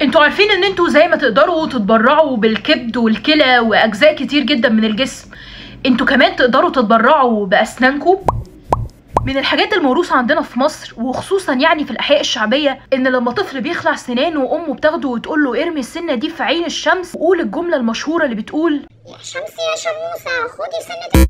انتوا عارفين ان انتوا زي ما تقدروا تتبرعوا بالكبد والكلى واجزاء كتير جدا من الجسم، انتوا كمان تقدروا تتبرعوا باسنانكم. من الحاجات الموروثة عندنا في مصر وخصوصا يعني في الاحياء الشعبية، ان لما طفل بيخلع سنانه وامه بتاخده وتقول له ارمي السنة دي في عين الشمس، وقول الجملة المشهورة اللي بتقول يا شمس يا شموسه خدي سنة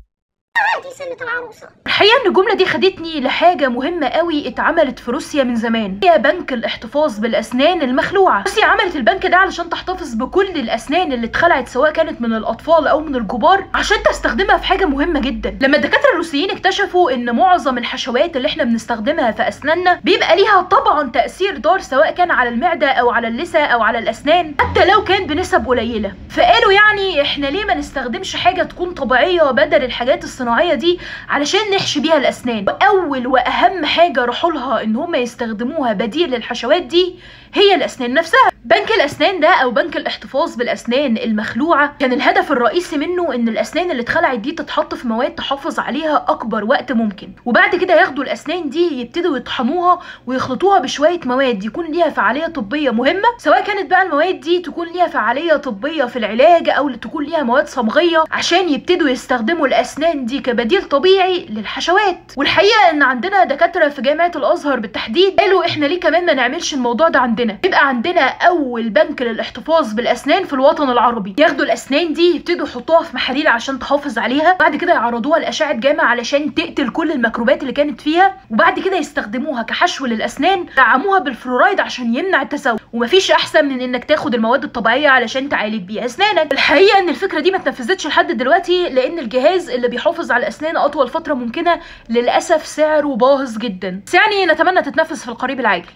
هاتي سنة العروسة. الحقيقة ان الجملة دي خدتني لحاجة مهمة قوي اتعملت في روسيا من زمان، هي بنك الاحتفاظ بالاسنان المخلوعه. روسيا عملت البنك ده علشان تحتفظ بكل الاسنان اللي اتخلعت سواء كانت من الاطفال او من الكبار، عشان تستخدمها في حاجة مهمة جدا. لما الدكاترة الروسيين اكتشفوا ان معظم الحشوات اللي احنا بنستخدمها في اسناننا بيبقى ليها طبعا تاثير ضار سواء كان على المعدة او على اللثة او على الاسنان، حتى لو كان بنسب قليله، فقالوا يعني احنا ليه ما نستخدمش حاجة تكون طبيعية بدل الحاجات الصناعية دي علشان نحشي بيها الاسنان. واول واهم حاجة راحوا لها ان هم يستخدموها بديل للحشوات دي هي الاسنان نفسها. بنك الاسنان ده او بنك الاحتفاظ بالاسنان المخلوعه كان الهدف الرئيسي منه ان الاسنان اللي اتخلعت دي تتحط في مواد تحافظ عليها اكبر وقت ممكن، وبعد كده ياخدوا الاسنان دي يبتدوا يطحنوها ويخلطوها بشوية مواد يكون ليها فعالية طبية مهمة، سواء كانت بقى المواد دي تكون ليها فعالية طبية في العلاج او تكون ليها مواد صمغيه، عشان يبتدوا يستخدموا الاسنان دي كبديل طبيعي للحشوات. والحقيقة ان عندنا دكاترة في جامعه الازهر بالتحديد قالوا احنا ليه كمان ما نعملش الموضوع ده عندنا، يبقى عندنا اول بنك للاحتفاظ بالاسنان في الوطن العربي. ياخدوا الاسنان دي يبتدوا يحطوها في محاليل عشان تحافظ عليها، بعد كده يعرضوها لاشعه جاما علشان تقتل كل الميكروبات اللي كانت فيها، وبعد كده يستخدموها كحشو للاسنان، دعموها بالفلورايد عشان يمنع التسوس. ومفيش احسن من انك تاخد المواد الطبيعية علشان تعالج بيها اسنانك. الحقيقة ان الفكرة دي ما اتنفذتش لحد دلوقتي، لان الجهاز اللي بيحافظ على الاسنان اطول فترة ممكنة للاسف سعره باهظ جدا، بس يعني نتمنى تتنفذ في القريب العاجل.